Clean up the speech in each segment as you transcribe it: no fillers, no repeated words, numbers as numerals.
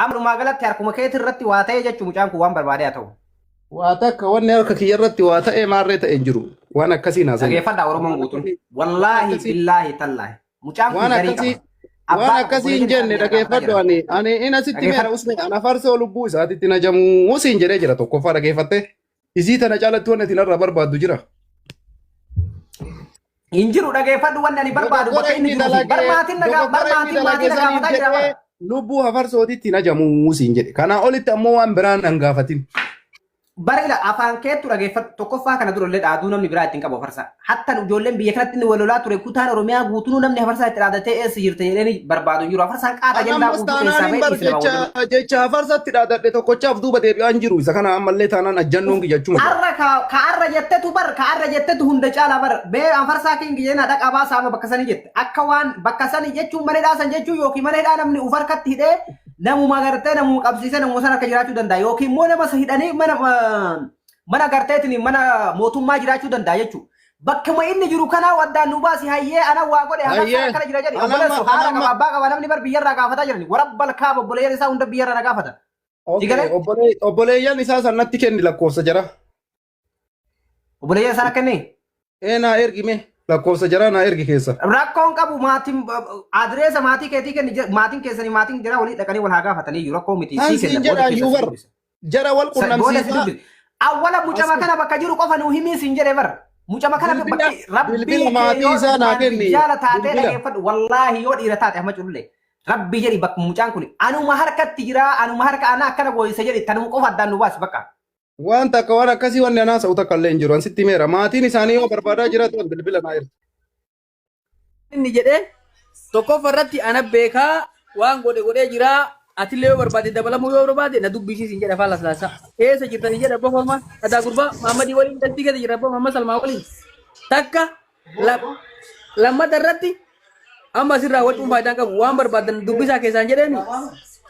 Amrumaa galatti harkuma keetii irratti waa ta'e jechuun mucaan kun waan barbaade haa ta'u. Waa takka wanni harka kiyya irratti waa ta'e maarree ta'e hin jiru. Waan akkasii naasanii. Dhageeffadhaa Oromoon guutuun. Wallaahi billaahi tallaahi. Mucaan kun Waan garii akkasii qaba. Abbaa waan qaba akkasii hin obboleeyyan isaa jenne biyya gaafataa dhageeffadhu jiran. ani in asitti meera Dhageeffadhu. usme ana farsoo lubbuu isaatitti najamuu siin jedhee jira tokkoffaa dhageeffatte isii tana caalatti wanni ati narraa barbaaddu jira. Hin jiru dhageeffadhu wanni ani barbaadu Dogoggora bakka inni inni jiruu fi bar dalage maatiin nagaa bar dogoggora inni maatiin maatii dalage na saniif gaafataa jira jedhee bara. lubbuu hafarsootitti najamuu siin jedhe. Kanaa olitti ammoo waan biraan nan gaafatin. Bara ila afaan keettu dhageeffadhu tokkoffaa kana dura illee dhaaduu namni biraa ittiin qabu hafarsaa. Hattan ijoolleen biyya kanatti inni wal lolaa ture kutaan Oromiyaa guutunuu namni hafarsaa itti dhaadatee eessa jirta jedhanii barbaadu hin jiru. Hafarsaan qaata An ajandaa ammas guutuu taanaan keessaa hin ba'e bar dhiisi nama jecha wal lolu. jecha hafarsatti dhaadadhe tokkochaaf duuba deebi'aan jiru isa kana ammallee taanaan ajjannoon kiyyachuma jira. Arra ka ka arra jettetu bar ka arra jettetu hunda caalaa bar bee hafarsaa kingi jenna dhaqaa baasaa amma bakka sanii jette akka waan bakka sanii jechuun mana hidhaa san jechuun yookiin mana hidhaa namni uf harkatti hidhee namuma gartee namuma qabsiisee namuma sana akka jiraachuu danda'a yookiin immoo nama isa hidhanii mana mana garteetiin mana mootummaa jiraachuu danda'a jechuudha. Bakkuma inni jiru kanaa waddaan nu baasi hayyee ana waa godhe hafarsaa Hayyee akkana jira jedhi anamma obboleesso haadha qaba anamma abbaa qaba namni bar biyyarraa gaafataa jirani warabbal kaaba obboleeyyan isaa hunda biyyarraa na gaafatan. Si okay galee obboleeyyan isaa san natti kenni lakkoofsa jara. obboleeyyan isaa akka inni Ee naa ergi mee lakkoofsa jaraa naa ergi keessa. Rakkoon qabu maatiin adreesa maatii keetii kenni maatiin keessanii maatiin jira walii dhaqanii wal haa gaafatanii iyyuu rakkoo miti Kan sii siin kenna booda jedha keessa iyyuu si bar dubbisa. jara wal Booda si qunnamsiisaa dubbisa. Awwala mucama as kana bakka jiru qofa nuu himii siin jedhe bar. Mucama kana bilbila bakki rabbii bilbila kee maatii yoo isaa naa dhugumaan kenni rijaala taatee bilbila. dhageeffadhu wallaahi yoo dhiira taate amma culullee. Rabbii jedhi bakka mucaan kun anuma harkatti jira anuma harka ana akkana gooyisa jedhi tanuma qofa addaan nu baasi bakka. Waan takka waan akkasii wanni anaa sa'u takka illee hin jiru. An sitti himeera. Maatiin isaanii yoo barbaadaa jiraatan bilbila naa ergi. Inni jedhee tokkoffaa irratti ana beekaa waan godhe godhee jira. Atillee yoo barbaade dabalamuu yoo barbaade na dubbisiis hin jedha afaan laslaasaa. Eessa jirtan hin jedha abbaa formaa. Adaa gurbaa Mahammadii waliin galtii keessa jira abbaa Mahammad Salmaa waliin. Takka lammata irratti amma asirraa wacuun faayidaan qabu waan barbaadan dubbisaa keessaan jedheeni.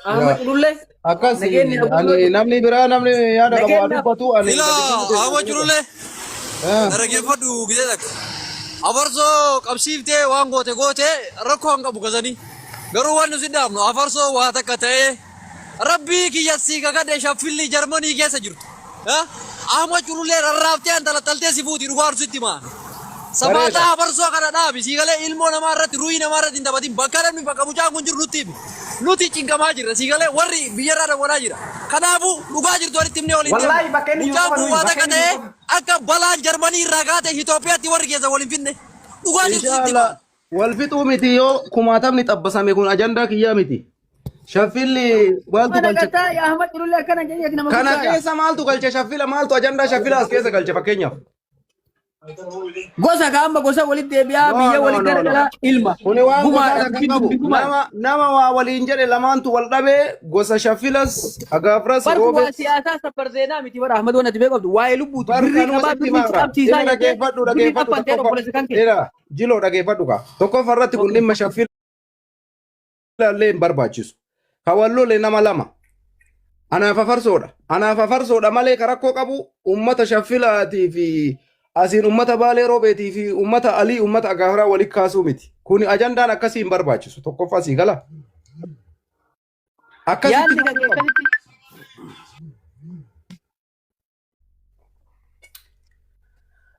Ahmad Yaa. Culullee Akkas nageenyi ani namni biraa namni yaada qabu haa nageenyaaf dubbatu ani Ila gadi dhiisuu Ahmad deema. Culullee Ah. dhaggeeffadhu gidee takka. Afarsoo qabsiiftee waan goote goote rakkoo hin qabu kasanii. Garuu waan nuti dhaabnu afarsoo waa takka ta'ee Rabbii kiyya sii kakadhe shaffilli Jarmanii keessa jirtu. Ahmad Culullee rarraaftee antalattaltee si fuuti dhugaa sitti himaa. Bareeda. Samaataa afarsoo kana dhaabi sii galee ilmoo namaa irratti ruhii namaa irratti hin taphatin bakka namni bakka mucaan kun jiru nutti himi. Nuti cinqamaa jirra sii galee warri biyyarraa dawwalaa jira. Kanaafuu dhugaa jirtu walitti himnee waliin deemna. Wallaahi bakka inni jiru Mucaan qofa kun nuyi waa bakka takka inni jiru ta'ee qofa. akka balaan Jarmanii irraa kaate Itoophiyaatti warri keessa waliin finne. Dhugaa jirtu sitti Inshallah himaa. wal fixuu miti yoo kumaatamni xabbasame kun ajandaa kiyyaa miti. Shaffilli maaltu Mana galche? gartaa yaa Ahmad Culullee akkana jedhee ati nama Kana guddaadha. keessa maaltu galche shaffila maaltu ajandaa shaffila as keessa galche fakkeenyaaf. Gosa ka amma gosa walitti deebi'aa No biyya no walitti no no. garagalaa ilma. Kuni waan gosaa Gumaadha takka dubbiin qabu. dubbii gumaadha. Nama nama waa waliin jedhe lamaantu wal dhabee gosa shaffilas agaafras Barku waa roobes siyaasaa safar seenaa miti bara Ahmad waan ati beeku qabdu waa'ee lubbuuti bar birrii kanuma qabaa sitti birrii si maara. qabsiisaa Inni jettee dhageeffadhu birrii dhageeffadhu kaffaltee tokkoffaa. obboleessa kan kee. Ila jiloo dhageeffadhu kaa. Tokkoffaa irratti kun Okay. dhimma shaffila illee hin barbaachisu. Ka wal lole nama lama. Anaaf afarsoodha. Anaaf afarsoodha malee ka rakkoo qabu ummata shaffilaatii fi asiin ummata baalee roobeetii fi ummata alii ummata agaafiraa walitti kaasuu miti. Kuni ajandaan akkasii hin barbaachisu. Tokkoffaa sii gala. Akkasitti Yaadni kan ta'uu kee qaba. akkasitti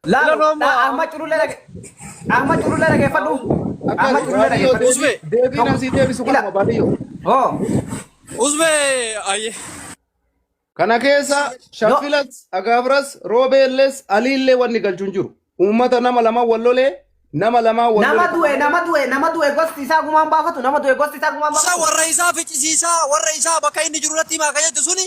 Laalu Ilanooma Ahmad Culullee dhage Ahmad Culullee dhageeffadhu. Ahmad Akkas Culullee baadiyyoo dhageeffadhu. Uzbe deebii Tokko deebiin asii deebisu ila kanuma baadiyyoo. hoo Uzbe ayye. Kana keessa no shaffilas, agaafras, roobeelles, aliillee wanni galchu hin jiru. Uummata nama lama wal lolee nama lamaa wal nama lole. du'e nama du'e nama du'e gosti isaa gumaan baafatu nama du'e gosti isaa gumaan Isa baafatu. warra isaa ficcisiisaa warra isaa bakka inni jiru irratti himaa kan jettu suni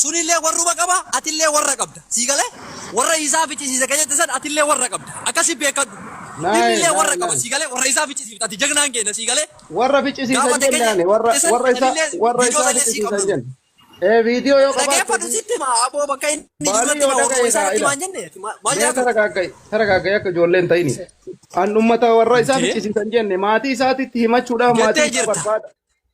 sunillee warruma qaba atillee warra qabda sii galee warra isaa ficcisiisa kan jette san atillee warra qabda akkasi beekadhu Naay innillee warra naay qaba naay. sii galee warra isaa ficcisiifta ati jagnaan keenya sii galee Warra ficcisiisan gaafa jenne tekenye ani warra san warra isaa sanillee warra viidiyoo isaa sanillee sii ficcisiisan qabna jenne. Ee viidiyoo yoo qabaatte Dhageeffadhu sitti hima aboo bakka inni jiru Baalii irratti yoo hima warruma dhaga'e isaa kaa irratti ila. himaa hin jenne ati maal Mee jaafatu taragaagga'i taragaagga'i akka ijoollee hin ta'ini. An ummata warra isaa Intee ficcisiisan jenne maatii isaatitti himachuudhaaf maatii jettee isaa jirta. barbaada.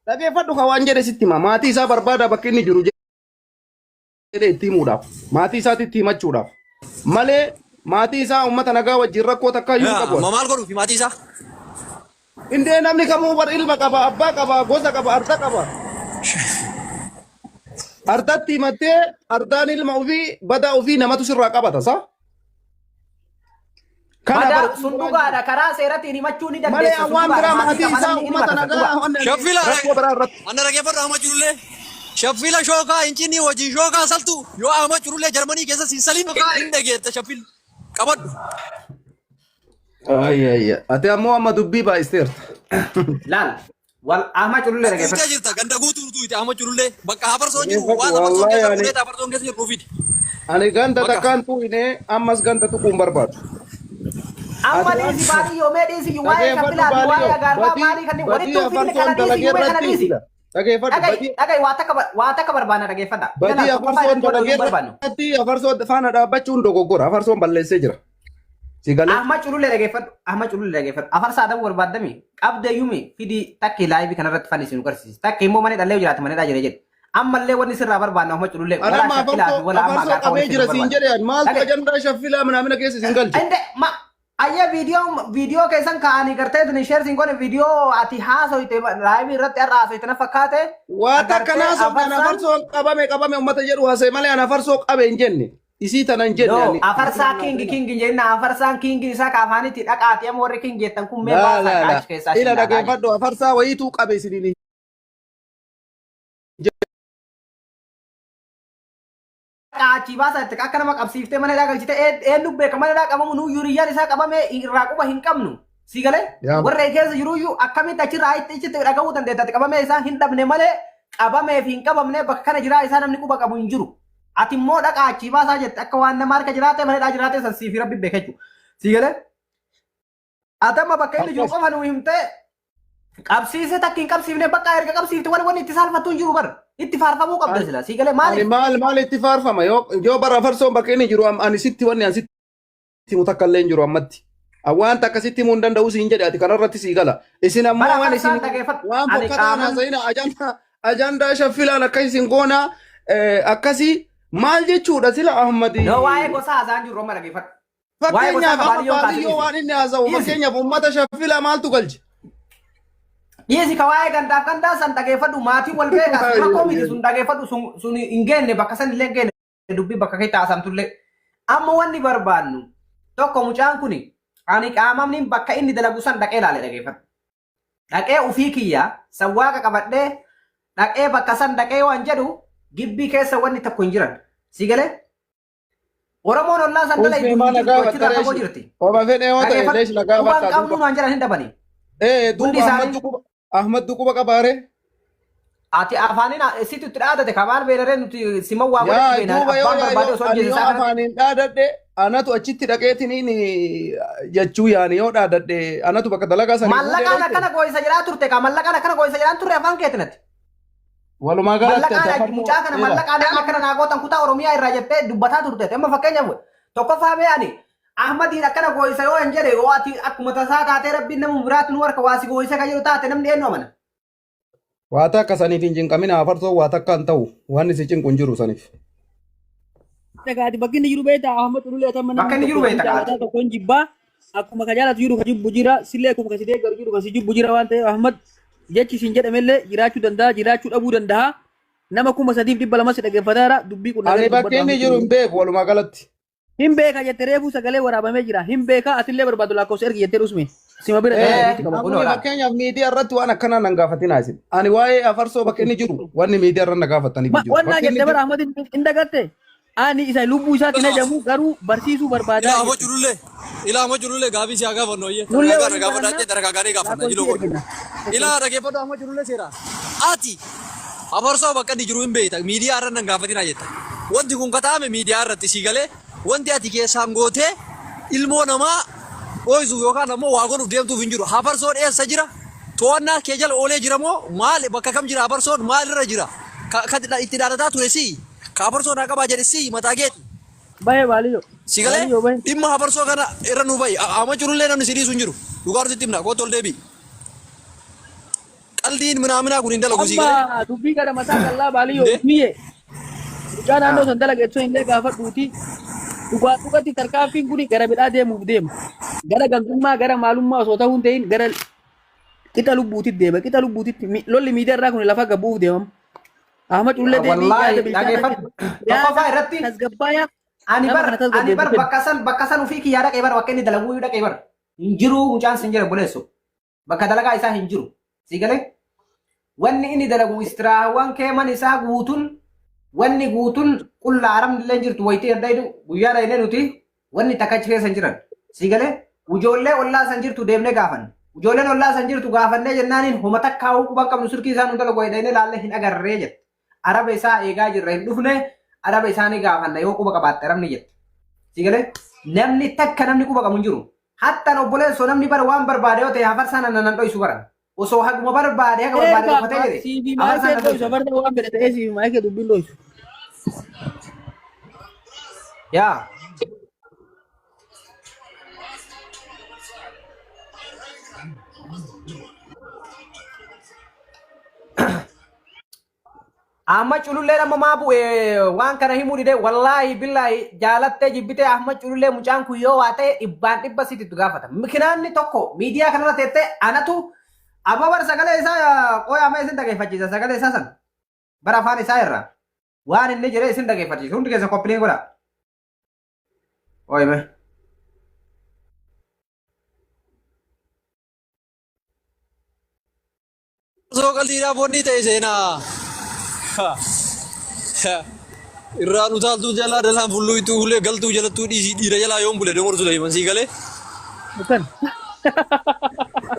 Dhageeffadhu ka waan jedhe sitti hima maatii isaa barbaada bakka inni jiru jedhe itti himuudhaaf maatii isaatitti himachuudhaaf malee maatii isaa ummata nagaa wajjin rakkoo takkaa iyyuu hin qabu. Amma maal godhuufi maatii isaa? Indee namni kamuu bar ilma qaba abbaa qaba gosa qaba arda qaba. Ardatti himattee ardaan ilma ofii badaa ofii namatu sirraa qabata sa? Kana Badaa bar sun dhugaadha karaa seeratiin himachuu ni malee dandeessa sun waan dhugaadha biraa maatii maatii qaba isaa namni uummata himata san nagaa dhugaa. waan Shaffila rakkoo biraa irratti. anna dhageeffadhu Ahmad Culullee. Shaffila shookaa hin cinni wajjin shookaa saltu yoo Ahmad Culullee Jarmanii keessa siin saliin hin dhageetta shaffil qabadhu. Ayya ayya. Ati ammoo amma dubbii baay'isteerta. Laal wal Ahmad Culullee Tuutee dhageeffadhu. jirta ganda guutuu tuute Ahmad Culullee bakka hafarsoon jiru Dhageeffadhu waan hafarsoon wallaahi keessa ani fuudhee hafarsoon keessa jiru nuuf fidi. ani ganda Bakka takkaan tuqine ammas ganda tuquu hin barbaadu. Amma Ati waan dhiisi baadiyoo mee dhiisi waa'ee dhageeffadhu shaffilaa fi waa'ee baaliyyoo agaarfaa badii maalii kanneen badii walitti ulfinni afarsoon kana dhiisi dalagee yumee kana irratti dhiisi. dhageeffadhu Dhagai badii dhagai waa takka barbaanna dhageeffadha. badii Ilaala tokkoffaa afarsoon irratti wal dalagee loluu hin barbaannu. irratti afarsoo faana dhaabbachuun dogoggora afarsoon balleessee jira. Si galee Ahmad Culullee dhageeffadhu. Ahmad Culullee dhageeffadhu. Afarsaa adabuu barbaaddami. Qabdee yumi fidii takki laayivii kanarratti fanni nu garsiisi. Takki immoo mana dhallee jiraate mana jira jedhe. Ammallee wanni sirraa barbaannu Ahmad Culullee Ani walaa amma shakkilaa fi afarsoo walaa amma afarsoo agaarfaa qabee walitti jira nu siin barbaannu. jedhe ani maaltu Dhagaye. ajandaa shaffilaa minaamina keessa isin galche. Inde ma ayya viidiyoo viidiyoo keessan kaa'anii gartee tuni sheer siin godhe viidiyoo ati haasoyte laayivii irratti har'a haasoyte na fakkaate Waa takka agartee naasofne ani afarsaan afarsoo qabame qabame ummata jedhu haasa'e malee ani afarsoo qabe hin jenne. Isii tana hin jenne No, ani. afarsaa kingi kingi jenna afarsaan kingi isaa ka afaanitti dhaqaati amma warri kingi jettan kun mee Laa baasaa laa laa. qaachi keessaa Ila isin laalaa jedhe. dhageeffadhu afarsaa wayiituu qabe isiniin hin Dhaqaa baasaa itti akka nama qabsiiftee mana hidhaa galchite eenyu beeka mana hidhaa qabamu nuu yuriyyaan isaa qabame irraa quba hin qabnu. Si galee Yaa warra keessa jiruyyuu akkamitti achirraa itti ichitti dhaga'uu dandeetta qabamee isaa hin dhabne malee qabamee fi hin qabamne bakka kana jiraa isaa namni quba qabu hin jiru. Ati immoo dhaqaa achii baasaa jette akka waan nama harka jiraate mana hidhaa jiraate san siif rabbi beeka jechuudha. Si galee ati amma bakka inni jiru akkas. qofa nuu himtee qabsiise takka hin qabsiifne bakka erga qabsiifte wani wanni itti saalfattu hin jiru bar itti faarfamuu qabda Ani sila si galee ani maaliif maal maal itti faarfama yoo yoo bara afarsoon bakka inni jiru ani sitti wanni ani sitti himu takka illee hin jiru ammatti. Waan takka sitti himuu hin danda'u siin jedhe ati kanarratti sii gala. Isin ammoo bara waan isin afarsaan dhageeffadhu waan ani fokkataan qaaman haasa'ina ajandaa ajandaa shaffilaan akka isin goona akkasii maal jechuudha sila Ahmadi. No waa'ee gosaa haasa'an jiru amma dhageeffadhu waa'ee gosaa Fakkeenyaaf amma kabaaliyyoo kaase baaliyyoo dhiisi waan inni haasa'u dhiisi fakkeenyaaf uummata shaffilaa maaltu galche? dhiisi ka waa'ee gandaaf gandaa san dhageeffadhu maatiin wal beekaa sun rakkoo miti sun dhageeffadhu sun sun hin geenne bakka san illee hin geenne dubbii bakka keessa haasamtullee amma wanni barbaannu tokko mucaan kuni ani qaamamni bakka inni dalagu san dhaqee ilaale dhageeffadhu. Dhaqee ufii kiyya san waaqa qabadhee dhaqee bakka san dhaqee waan jedhu gibbii keessa wanni tokko hin jiran. Si galee? Oromoon ollaa san dala Usmee iddoo maa hin na jirtu gaafatta achirraa fagoo reeshi? jirti. Oma fedhe yoo ta'e Dhageeffadhu. leeshi na Quba hin gaafatta qabnu duuba. waan jedhan hin dhabani. Ee Hundi duuba isaanii Ahmaddu quba qabaare. ati afaaniin situ itti dhaadate kamaan beelaree nuti siman waa godhachuu Yaa beena duuba yoo abbaan yaa barbaade yoo osoo ani ajjeese yoo isaa kanatti. afaaniin dhaadadhe anatu achitti dhaqeetiniin jechuu yaani yoo dhaadadhe anatu bakka dalagaa sanii fuudhee Mallaqaan dhaqe. akkana gooyisa jedhaa turte kaa mallaqaan akkana gooyisa jedhaan turre afaan keetinati. Walumaa galatti ati Mallaqaan afarsoo mucaa kana ila mallaqaan amma akkana naa gootan kutaa Oromiyaa irraa jettee dubbataa turte. Amma fakkeenyaaf tokkoffaa mee ani Ahmadiin akkana gooyisa yoo hin jedhe yoo ati akkuma tasaa taatee rabbiin nama biraatti nu harka waa si gooyisa kan jedhu taate namni eenyu amana. Waa takka saniif hin cinqamina afarsoo waa takka hin ta'u waan isin cinqu hin jiru saniif. Dhagaati bakki inni jiru beektaa Ahmad Culullee tamma Bakka namni inni jiru tokko hin beekta jaalataa qaati. tokko hin jibbaa akkuma ka jaalatu jiru ka jibbu jira sillee akkuma ka si deeggaru jiru ka si jibbu jira waan ta'eef Ahmad jechi isin jedhamellee jiraachuu danda'a jiraachuu dhabuu danda'a nama 3200 si dhaggeeffataara dubbii kun Ani dhaga'e bakki dubbadhu inni Ahmad jiru hin Culullee. beeku walumaa galatti. Hin beeka jette reefuu sagalee waraabamee jira hin beeka atillee barbaadu lakkoofsa ergi jettee dhusme sima bira taa'ee Eh, walitti qabama. Namni kunoo laal. fakkeenyaaf miidiyaa irratti waan akkanaa nan gaafatinaa isin. Ani waa'ee afarsoo bakka inni jiru wanni miidiyaa irra na gaafataniif hin jiru. Wannaa Bakki inni jette bara jiru Ahmad hin dagatte ani isa lubbuu isaatti hin ajamu garuu barsiisuu Ilaa barbaadaa Ahmad jette. Culullee ilaa Ahmad Culullee gaaffii si haa gaafannu ayyee Nullee dargaggaa waliin na gaafadhaa barannaa jee dargaggaanii gaafanna jiloo lakkoofsi godhu. ergina. Ilaa dhaggeeffadhu Ahmad Culullee seera. Ati afarsoo bakka inni jiru hin beekta miidiyaa irra nan gaafatinaa jetta. Wanti kun kataame miidiyaa irratti sii galee wanti ati keessaan gootee ilmoo namaa dhoysuuf yookaan ammoo waa godhuuf deemtuuf hin jiru. Hafarsoon eessa jira? To'annaa kee jala oolee jira moo maal bakka kam jira hafarsoon maalirra jira? Ka ka itti dhaadataa ture sii ka hafarsoo naa qabaa jedhe sii mataa keeti. Bahe baaliyo. Si galee Baaliyo bahe. dhimma hafarsoo kana irra nu bahi. Amma jirullee namni si dhiisu hin jiru. Dhugaa sitti himna kootu ol deebi'i. Qaldiin minaaminaa kun hin dalagu si galee. Amma dubbii gara mataa qallaa baaliyo Indee? miye. Mucaa naannoo san dalaga itoo illee gaafadhuuti. Dhugaa dhugatti tarkaanfiin kun gara bidhaa deemuuf deema. Gara gandummaa gara maalummaa osoo ta'uu hin ta'in gara qixa lubbuutitti deema. Qixa lubbuutitti lolli miidiyaa irraa kun lafa gabbuuf deemama. Ahmad Culullee deebii yaada Wallaahi bilchaataa dhageeffadhu. kennu. Tokkoffaa Yaada irratti tasgabbaayaa ani nama bar kana ani bar tasgabbeessu kennu. bakka san ofii kiyyaa dhaqee bar bakka inni dalaguu dhaqee bar hin jiru mucaan sin jira buleessu bakka dalagaa isaa hin jiru si galee wanni inni dalagu istiraawwan keeman isaa guutun wanni guutun qulla arabni illee hin jirtu wayitii erga guyyaa dhaynee nuti wanni takka achi keessa hin jiran si galee ijoollee ollaa san jirtu deemnee gaafanne ijoolleen ollaa san jirtu gaafannee jennaaniin homa takkaa'uu quban qabnu silkii isaa nu dalagu dhaynee laallee hin agarree jette. Araba isaa eegaa jirra hin dhufne araba isaanii gaafanna yoo quba qabaatte arabni jette. Si galee namni takka namni quba qabu hin jiru. Hattaan obboleessoo namni bara waan barbaade yoo ta'e hafarsaan nan dho'isu bara. Osoo haguma barbaade haga barbaade Eegaa dhokatee jedhe siifi hafarsaan maayikee nan dho'isu dho'isu. afarsa waan fedhe ta'ee siifi maayikee dubbiin dho'isu. Yaa Ahmad Culullee nama maa bu'e waan kana himuu dide wallaahi billaahi jaalattee jibbitee Ahmad Culullee mucaan kun yoo waa ta'e dhibbaan dhibba sitti itti gaafata. Mikinaanni tokko miidiyaa kanarra teettee anatu amma bar sagalee isaa qoyaamee isin dhageeffachiisa sagalee isaa san bara afaan isaa irraa waan inni jedhee isin dhageeffachiisa hundi keessa koppilee godha. Ooyime. Osoo qalliidhaaf wanni ta'e seenaa. Irraan utaaltuu jalaa dalaan fulluutuu ulee galtuu jalattuu dhiisii dhiira jalaa yoon bule dongor Suleeman sii galee. Akkan.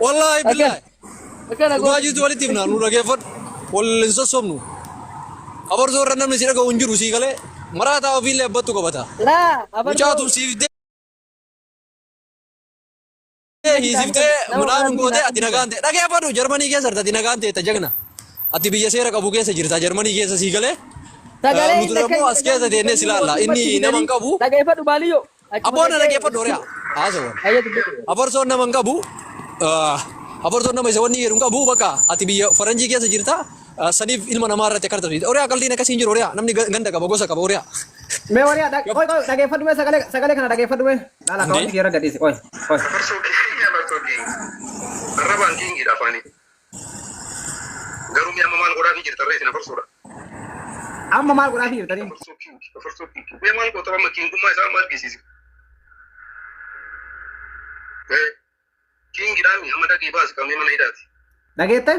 Wallaahi Akkan. billaahi. Akkana Dhugaa gooti. jirtu walitti himna nu dhageeffadhu. Wal hin sossobnu. Abarsoo irra namni si dhaga'u hin jiru sii galee. Maraataa ofiillee abbattu qabata. Laa afarsoo Mucaatu siif hiisiftee midhaan gootee ati nagaan ta'e dhageeffadhu Jarmanii keessa jirta ati nagaan ta'e jagna ati biyya seera qabu keessa jirta Jarmanii keessa sii galee Sagalee nuti immoo as keessa deemnee si laalla inni nama hin qabu Dhageeffadhu baaliyyoo. abboon na dhageeffadhu horiyaa haasawan afarsoon nama hin qabu afarsoon nama isa wanni jedhu hin qabu bakka ati biyya faranjii keessa jirta saniif ilma namaa irratti akka taphatu horiyaa qaldiin akkasii hin jiru horiyaa namni ganda qaba gosa qaba horiyaa. Mee wariyaa qoy qoy dhageeffadhu mee sagalee sagalee kana dhageeffadhu mee. Laala Indee? kawanti kiyya gadhiisi qoy qoy. Afarsoo king afarsoo king. Arrabaan kingiidha afaanii. Garuu mi'a amma maal godhaafii jirta ree isin afarsoodha. Amma maal godhaafii jirtanii? Afarsoo king afarsoo king. Mi'a maal goota amma kingummaa isaa maal argisiise? Kingiidhaa mi amma dhaqii baasi qabnee mana hidhaati. Dhageette?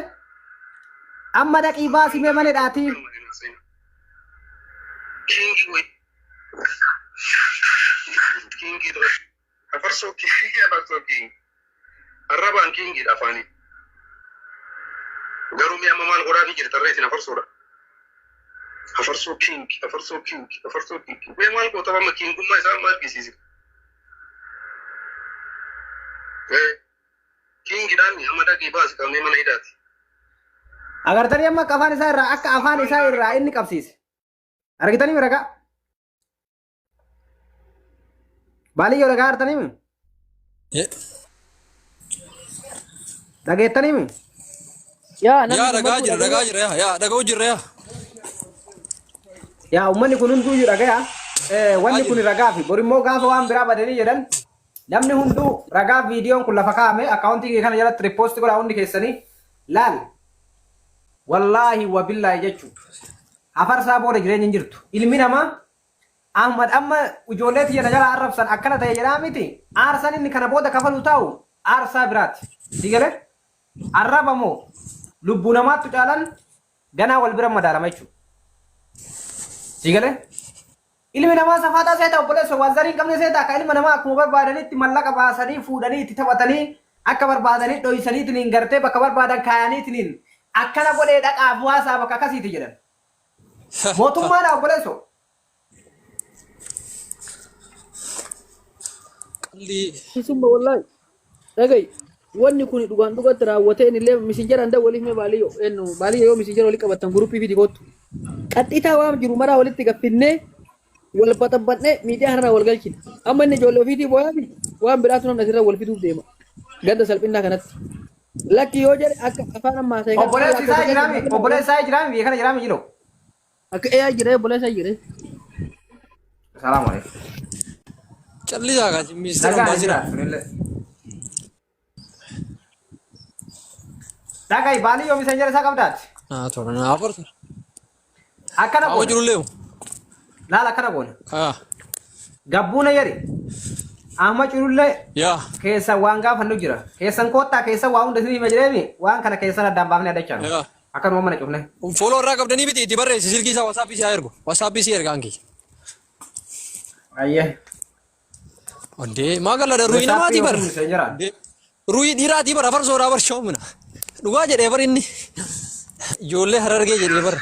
Amma dhaqii baasi mee mana hidhaatii. Kingi wayi. Kingi dura. Afarsoo king afarsoo king. Arrabaan kingiidha afaanii. Garuu mi'a amma maal godhaafii jirta ree isin afarsoodha. Afarsoo king afarsoo king afarsoo king. Mi'a maal goota amma kingummaa isaa maal argisiise? Kingiidhaa mi amma dhaqii baasi qabnee mana hidhaati. Agartanii amma akka afaan isaa irraa akka afaan isaa irraa inni qabsiise. Argitanii mi ragaa? Baaliyyoo ragaa argitanii mi? Dhageettanii mi? Yaa namni Yaa dhagaa dubbatu jira dhagaa jira yaa yaa dhaga'u jirra yaa. Yaa uummanni kun hunduu iyyuu dhagaya. Wanni kun ragaa fi borimmoo gaafa waan biraa badanii jedhan namni hunduu ragaa viidiyoon kun lafa kaa'ame akkaawuntii kana jalatti rippoosti godhaa hundi keessanii laal. Wallaahi wabillaahi jechuudha. Hafarsaa booda jireenya hin jirtu. Ilmi namaa Ahmad amma ijoollee tiyya na jalaa arrabsan akkana ta'e jedhaa miti. Aarsaan inni kana booda kafalu taa'u aarsaa biraati. Si galee? Arraba moo lubbuu namaattu caalan ganaa wal bira madaalama jechuudha. Si galee? Ilmi namaa safaaxaa seeta obboleessa waan zarii hin qabne seeta akka ilma namaa akkuma barbaadanitti mallaqa baasanii fuudhanii itti taphatanii akka barbaadanii dhoysaniitiin gartee bakka barbaadan kaayaniitiin akkana godhee dhaqaaf waasaa bakka akkasiiti jedhan. Mootummaadha obboleessoo. Qallii. Summa wallahi. Dhaga'i. Wanni kun dhugaan dhugatti raawwatee inni illee misinjara hunda waliif mee baaliyyoo ennu baaliyyoo yoo misinjara walii qabattan guruppii fi dikootu. Qaxxitaa waan jiru maraa walitti gaffinnee wal baxabbannee miidiyaa kanarraa wal galchina. Amma inni ijoollee ofiitii booyaafi waan biraatu namni asirra wal fiduuf deema. Ganda salphinnaa kanatti. Lakki yoo jedhe akka afaan ammaa ta'e kan Obboleessi isaa jiraami obboleessi isaa jiraami biyya kana jiraami jiru. Akka eeyaa jira obboleessa jira. Salaamu alaikum. Callisaa kaa ministeera Nagaa baasina. jira sunillee. Dhaga'i baaliyyoo misenjera isaa qabdaati. Naa tola naa afartu. Akkana Kaawwa goona. jirullee. Laala akkana goona. Haa. Gabbuuna yari. Amma culullee Yaa. keessa waan gaafannu jira. Keessan koottaa keessa waa hunda isin hima jireemi waan kana keessan addaan baafnee addachaa. Yaa. Akkanuma mana cufne. Follow irraa qabdanii miti itti barreessi silkii isaa WhatsApp isaa ergu. WhatsApp isii erga hanki. Ayyee. Ondee maa galla ruuyi namaatii bar. Ruuyi dhiiraatii bar afarsoodhaa bar shoomina. Dhugaa jedhee bar inni. Ijoollee harargee jedhee bar.